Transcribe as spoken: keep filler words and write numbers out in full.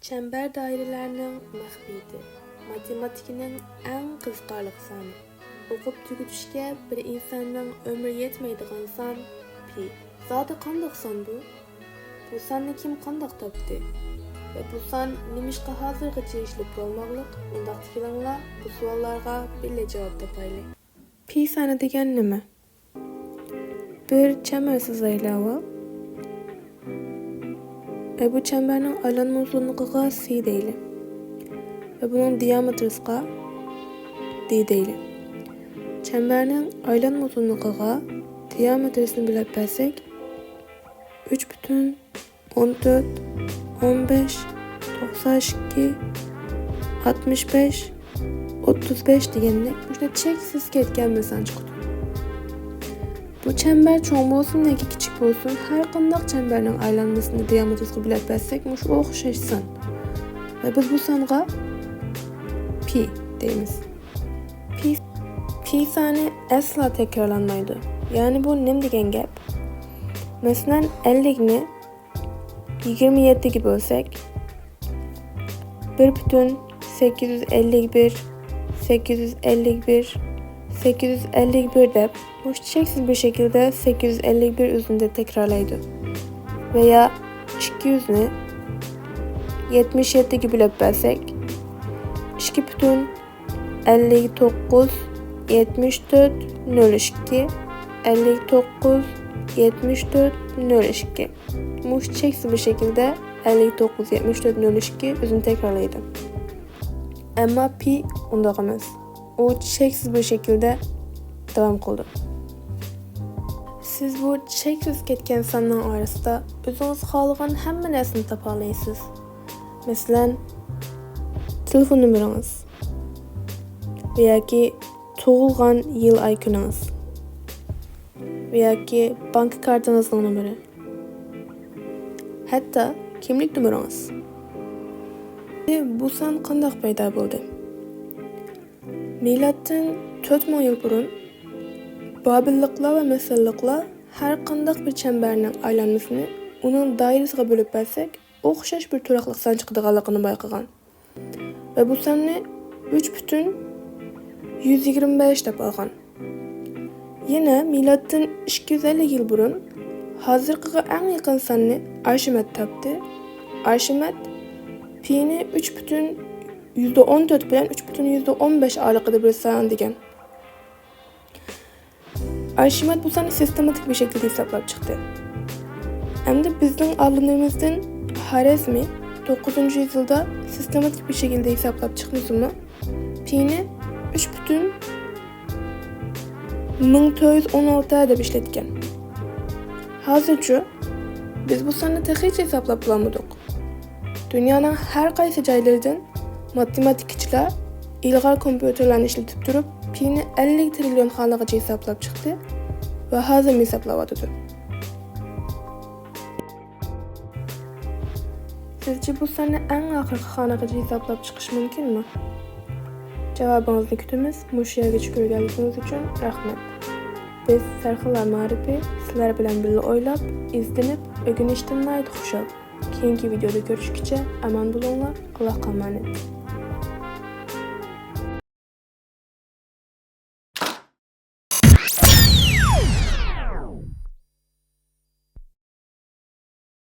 چەمبەر دائىرىلەرنىڭ مەخپىيىتى. ماتېماتىكىنىڭ ئەڭ قىزىقارلىق سانى. ئوقۇپ تۈگىتىشكە بىر ئىنساننىڭ ئۆمرى يەتمەيدىغان سان پى. زادى قانداق سان بۇ؟ بۇ ساننى كىم قانداق تاپتى؟ ۋە بۇ سان نېمىشقا ھازىرغىچە يېشىلىپ بولماقلىق؟ ئۇنداقتا كېلىڭلار، بۇ سوئاللارغا بىللە جاۋاب تاپايلى. پى سانى دېگەن نېمە؟ بىر چەمبەر سىزايلى ئاۋۋال. ۋە بۇ چەمبەرنىڭ ئايلانما ئۇزۇنلۇقىغا سى دەيلى. ۋە بۇنىڭ دىيامېترىسىغا دى دەيلى. چەمبەرنىڭ ئايلانما ئۇزۇنلۇقىغا دىيامېترىسىنى بۆلۈپ بەرسەك، ئۈچ پۈتۈن ئون تۆت، ئون بەش، توقسان ئىككى، ئاتمىش بەش، ئوتتۇز بەش دېگەندەك مۇشۇنداق چەكسىز كەتكەن بىر سان چىقىدۇ. بۇ چەمبەر چوڭ بولسۇن ياكى كىچىك بولسۇن، ھەر قانداق چەمبەرنىڭ ئايلانمىسىنى دىيامېترىسىغا بۆلۈپ بەرسەك، مۇشۇ ئوخشاش سان. ۋە بىز بۇ سانغا پى دەيمىز. پى، پى سانى ئەسلا تەكرارلانمايدۇ. يەنى بۇ نېمە دېگەن گەپ؟ مەسىلەن، ئەللىكنى يىگىرمە يەتتىگە بۆلسەك، بىر پۈتۈن سەككىز يۈز ئەللىك بىر، سەككىز يۈز ئەللىك بىر، سەككىز يۈز ئەللىك بىر دەپ، مۇشۇ چەكسىز بىر شەكىلدە سەككىز يۈز ئەللىك بىر ئۆزىنى تەكرارلايدۇ. ۋە يا ئىككى يۈزنى يەتمىش يەتتىگە بۆلۈپ بەرسەك، ئىككى پۈتۈن ئەللىك توققۇز، يەتمىش تۆت، نۆل ئىككى، ئەللىك توققۇز، يەتمىش تۆت، نۆل ئىككى. مۇشۇ چەكسىز بىر شەكىلدە ئەللىك توققۇز، يەتمىش تۆت، نۆل ئىككى ئۆزىنى تەكرارلايدۇ. ئەمما پى ئۇنداق ئەمەس. ئۇ چەكسىز بىر شەكىلدە داۋام قىلىدۇ. سىز بۇ چەكسىز كەتكەن ساننىڭ ئارىسىدا ئۆزىڭىز خالىغان ھەممە نەرسىنى تاپالايسىز. مەسىلەن، تېلېفون نومۇرىڭىز ۋە ياكى تۇغۇلغان يىل، ئاي، كۈنىڭىز ۋە ياكى بانكا كارتىڭىزنىڭ نومۇرى، ھەتتا كىملىك نومۇرىڭىز. بۇ سان قانداق پەيدا بولدى؟ مىلادتىن تۆت مىڭ يىل بۇرۇن بابىللىقلار ۋە مىسىرلىقلار ھەر قانداق بىر چەمبەرنىڭ ئايلانمىسىنى ئۇنىڭ دائىرىسىغا بۆلۈپ بەرسەك، ئوخشاش بىر تۇراقلىق سان چىقىدىغانلىقىنى بايقىغان ۋە بۇ ساننى ئۈچ پۈتۈن يۈز يىگىرمە بەش دەپ ئالغان. يەنە مىلادتىن ئىككى يۈز ئەللىك يىل بۇرۇن ھازىرقىغا ئەڭ يېقىن ساننى ئارشىمېد تاپتى. ئارشىمېد پىنى ئۈچ پۈتۈن يۈزدە ئون تۆت بىلەن ئۈچ پۈتۈن يۈزدە ئون بەش ئارىلىقىدا بىر سان دېگەن. ئارشىمېد بۇ ساننى سىستېماتىك بىر شەكىلدە ھېسابلاپ چىقتى. ئەمدى بىزنىڭ ئالىملىرىمىزدىن خارەزمى توققۇزىنچى يۈزيىلدا سىستېماتىك بىر شەكىلدە ھېسابلاپ چىقمىسىمۇ، پىنى ئۈچ پۈتۈن مىڭ تۆت يۈز ئون ئالتە دەپ ئىشلەتكەن. ھازىرچۇ، بىز بۇ ساننى تېخىچە ھېسابلاپ بولالمىدۇق. دۇنيانىڭ ھەر قايسى جايلىرىدىن ماتېماتىكىچىلار ئىلغار كومپيۇتېرلارنى ئىشلىتىپ تۇرۇپ، پىنى ئەللىك تىرىليون خانىغىچە ھېسابلاپ چىقتى ۋە ھازىرمۇ ھېسابلاۋاتىدۇ. سىزچە بۇ ساننى ئەڭ ئاخىرقى خانىغىچە ھېسابلاپ چىقىش مۇمكىنمۇ؟ جاۋابىڭىزنى كۈتىمىز. مۇشۇ يەرگىچە كۆرگەنلىكىڭىز ئۈچۈن رەھمەت. بىز سەرخىللار مائارىپى سىلەر بىلەن بىللە ئويلاپ، ئىزدىنىپ، ئۆگىنىشتىن ناھايىتى خۇشال. كېيىنكى ۋىدىيودا كۆرۈشكىچە ئامان بولۇڭلار. ئاللاھقا ئامانەت.